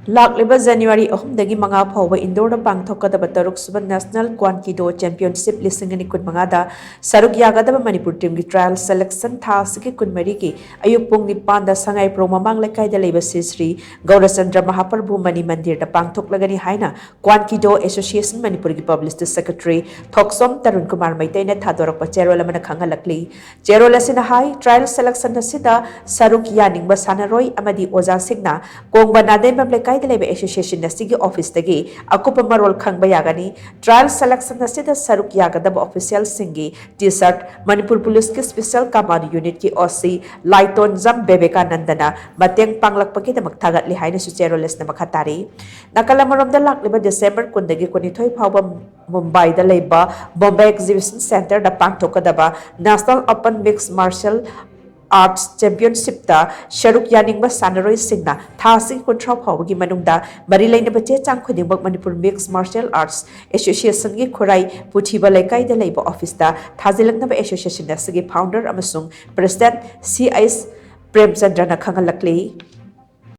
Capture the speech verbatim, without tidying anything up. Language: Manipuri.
ꯂꯥꯛꯂꯤꯕ ꯖꯅꯋꯥꯔꯤ ꯑꯍꯨꯝꯗꯒꯤ ꯃꯉꯥ ꯐꯥꯎꯕ ꯏꯟꯗꯣꯔꯗ ꯄꯥꯡꯊꯣꯛꯀꯗꯕ ꯇꯔꯨꯛ ꯁꯨꯕ ꯅꯦꯁꯅꯦꯜ ꯀ꯭ꯋꯥꯟ ꯀꯤꯗꯣ ꯆꯦꯝꯄꯤꯌꯟꯁꯤꯞ ꯂꯤꯁꯤꯡ ꯑꯅꯤ ꯀꯨꯟ ꯃꯉꯥꯗ ꯁꯔꯨꯛ ꯌꯥꯒꯗꯕ ꯃꯅꯤꯄꯨꯔ ꯇꯤꯝꯒꯤ ꯇ꯭ꯔꯥꯌꯦꯜ ꯁꯦꯂꯦꯛꯁꯟ ꯊꯥ ꯑꯁꯤꯒꯤ ꯀꯨꯟꯃꯔꯤꯒꯤ ꯑꯌꯨꯛ ꯄꯨꯡ ꯅꯤꯄꯥꯟꯗ ꯁꯉꯥꯏꯄ꯭ꯔꯧ ꯃꯃꯥꯡ ꯂꯩꯀꯥꯏꯗ ꯂꯩꯕ ꯁ꯭ꯔꯤ ꯁ꯭ꯔꯤ ꯒꯧꯔꯆꯟꯗ꯭ꯔ ꯃꯍꯥꯄ꯭ꯔꯚꯨ ꯃꯅꯤ ꯃꯟꯗꯤꯔꯗ ꯄꯥꯡꯊꯣꯛꯂꯒꯅꯤ ꯍꯥꯏꯅ ꯀ꯭ꯋꯥꯟ ꯀꯤꯗꯣ ꯑꯦꯁꯣꯁꯤꯌꯦꯁꯟ ꯃꯅꯤꯄꯨꯔꯒꯤ ꯄꯕ꯭ꯂꯤꯁꯤꯇꯤ ꯁꯦꯀ꯭ꯔꯦꯇꯔꯤ ꯊꯣꯛꯆꯣꯝ ꯇꯔꯨꯟ ꯀꯨꯃꯥꯔ ꯃꯩꯇꯩꯅ ꯊꯥꯗꯣꯔꯛꯄ ꯆꯦꯔꯣꯜ ꯑꯃꯅ ꯈꯪꯍꯜꯂꯛꯂꯤ꯫ ꯆꯦꯔꯣꯜ ꯑꯁꯤꯅ ꯍꯥꯏ, ꯇ꯭ꯔꯥꯌꯦꯜ ꯁꯦꯂꯦꯛꯁꯟ ꯑꯁꯤꯗ ꯁꯔꯨꯛ ꯌꯥꯅꯤꯡꯕ ꯁꯥꯟꯅꯔꯣꯏ ꯑꯃꯗꯤ ꯑꯣꯖꯥꯁꯤꯡꯅ ꯀꯣꯡꯕ ꯅꯥꯗꯦꯝꯕꯝ ꯂꯩꯀꯥꯏꯗ ꯂꯩꯕ ꯑꯦꯁꯣꯁꯤꯌꯦꯁꯟ ꯑꯁꯤꯒꯤ ꯑꯣꯐꯤꯁꯇꯒꯤ ꯑꯀꯨꯞꯄ ꯃꯔꯣꯜ ꯈꯪꯕ ꯌꯥꯒꯅꯤ꯫ ꯇ꯭ꯔꯥꯌꯦꯜ ꯁꯦꯂꯦꯛꯁꯟ ꯑꯁꯤꯗ ꯁꯔꯨꯛ ꯌꯥꯒꯗꯕ ꯑꯣꯐꯤꯁꯤꯌꯦꯜꯁꯤꯡꯒꯤ ꯇꯤ ꯁꯥꯔꯠ, ꯃꯅꯤꯄꯨꯔ ꯄꯨꯂꯤꯁꯀꯤ ꯁ꯭ꯄꯦꯁꯤꯌꯦꯜ ꯀꯃꯥꯟ ꯌꯨꯅꯤꯠꯀꯤ ꯑꯣ ꯁꯤ ꯂꯥꯏꯇꯣꯟꯖꯝ ꯕꯦꯕꯦꯀꯥꯅꯟꯗꯅ ꯃꯇꯦꯡ ꯄꯥꯡꯂꯛꯄꯒꯤꯗꯃꯛ ꯊꯥꯒꯠꯂꯤ ꯍꯥꯏꯅꯁꯨ ꯆꯦꯔꯣꯜ ꯑꯁꯤꯅ ꯃꯈꯥ ꯇꯥꯔꯤ꯫ ꯅꯥꯀꯜ ꯑꯃꯔꯣꯝꯗ, ꯂꯥꯛꯂꯤꯕ ꯗꯤꯁꯦꯝꯕꯔ ꯀꯨꯟꯗꯒꯤ ꯀꯨꯟꯅꯤꯊꯣꯏ ꯐꯥꯎꯕ ꯃꯨꯝꯕꯥꯏꯗ ꯂꯩꯕ ꯕꯣꯝꯕꯦ ꯑꯦꯛꯖꯤꯕꯤꯁꯟ ꯁꯦꯟꯇꯔꯗ ꯄꯥꯡꯊꯣꯛꯀꯗꯕ national open mix martial arts ꯆꯦꯝꯄꯤꯌꯟꯁꯤꯞꯇ ꯁꯔꯨꯛ ꯌꯥꯅꯤꯡꯕ ꯁꯥꯟꯅꯔꯣꯏꯁꯤꯡꯅ ꯊꯥ ꯑꯁꯤꯒꯤ ꯀꯨꯟꯊ꯭ꯔꯥ ꯐꯥꯎꯕꯒꯤ ꯃꯅꯨꯡꯗ ꯃꯔꯤ ꯂꯩꯅꯕ ꯆꯦ ꯆꯥꯡ ꯈꯨꯗꯤꯡꯃꯛ ꯃꯅꯤꯄꯨꯔ ꯃꯤꯛꯁ ꯃꯥꯔꯁꯤꯌꯦꯜ ꯑꯥꯔꯠꯁ ꯑꯦꯁꯣꯁꯤꯌꯦꯁꯟꯒꯤ ꯈꯨꯔꯥꯏ ꯄꯨꯊꯤꯕ ꯂꯩꯀꯥꯏꯗ ꯂꯩꯕ ꯑꯣꯐꯤꯁꯇ ꯊꯥꯖꯤꯜꯂꯛꯅꯕ ꯑꯦꯁꯣꯁꯤꯌꯦꯁꯟ ꯑꯁꯤꯒꯤ ꯐꯥꯎꯟꯗꯔ ꯑꯃꯁꯨꯡ ꯄ꯭ꯔꯦꯁꯤꯗꯦꯟꯠ ꯁꯤ ꯑꯩꯆ ꯄ꯭ꯔꯦꯝꯆꯟꯗ꯭ꯔꯅ ꯈꯪꯍꯜꯂꯛꯂꯤ꯫